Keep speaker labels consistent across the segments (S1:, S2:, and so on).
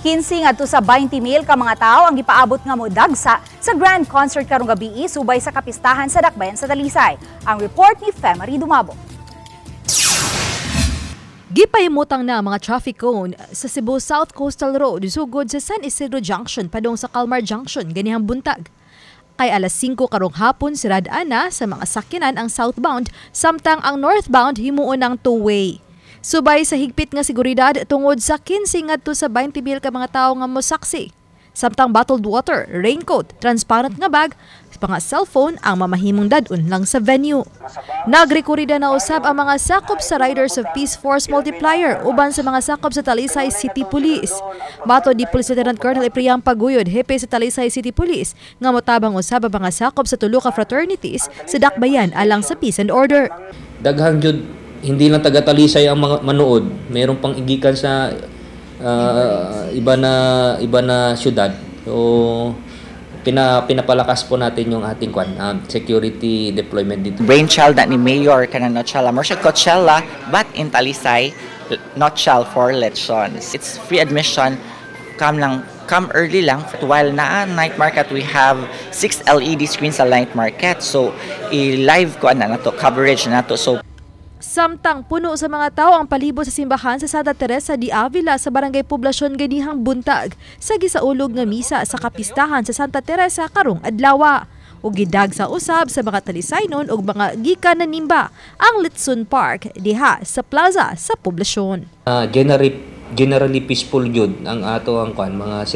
S1: 15 ngadto sa 20 mil ka mga tao ang gipaabot nga modagsa sa Grand Concert karong gabi subay sa kapistahan sa Dakbayan sa Talisay. Ang report ni Femary Dumabo.
S2: Gipahimutang na ang mga traffic cone sa Cebu South Coastal Road sugod sa San Isidro Junction padung sa Calmar Junction ganihang buntag. Kay alas 5 karong hapon, sirad na sa mga sakyanan ang southbound, samtang ang northbound himuon ng two-way. Subay sa higpit nga seguridad tungod sa 15 ngadto sa 20 mil ka mga tawo nga mosaksi. Samtang bottled water, raincoat, transparent nga bag, mga cellphone ang mamahimong dad-on lang sa venue. Nagrekorida na usab ang mga sakop sa Riders of Peace Force Multiplier uban sa mga sakop sa Talisay City Police. Matod ni Police Lieutenant Colonel Epriam Paguyod, hepe sa Talisay City Police, nga motabang usab ang mga sakop sa tulo ka fraternities sa Dakbayan alang sa peace and order.
S3: Daghang jud, hindi lang taga Talisay ang mga manood, meron pang igikan sa iba na syudad. So pinapalakas po natin yung ating kwan, security deployment dito.
S4: Brainchild na ni Mayor kanang Notchella. More siya Coachella, but in Talisay, Notchal for lechons. It's free admission. Come lang, come early lang. While naa night market, we have six LED screens sa night market. So, i-live ko na to, coverage na to. So,
S2: Samtang puno sa mga tao ang palibot sa simbahan sa Santa Teresa de Avila sa Barangay Poblasyon ganihang buntag sa gisaulog nga misa sa kapistahan sa Santa Teresa karong adlaw. Ug gidagsa usab sa mga Talisaynon ug mga gikan nanimba ang Litson Park diha sa plaza sa poblasyon.
S3: Generally peaceful jud ang ato ang kwan mga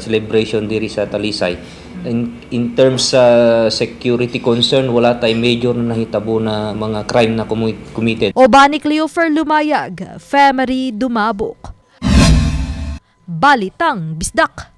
S3: celebration diri sa Talisay. In terms sa security concern, wala tay major na nahitabo na mga crime na committed.
S2: Uban ni Cleofer Lumayag, Femery Dumabok. Balitang Bisdak.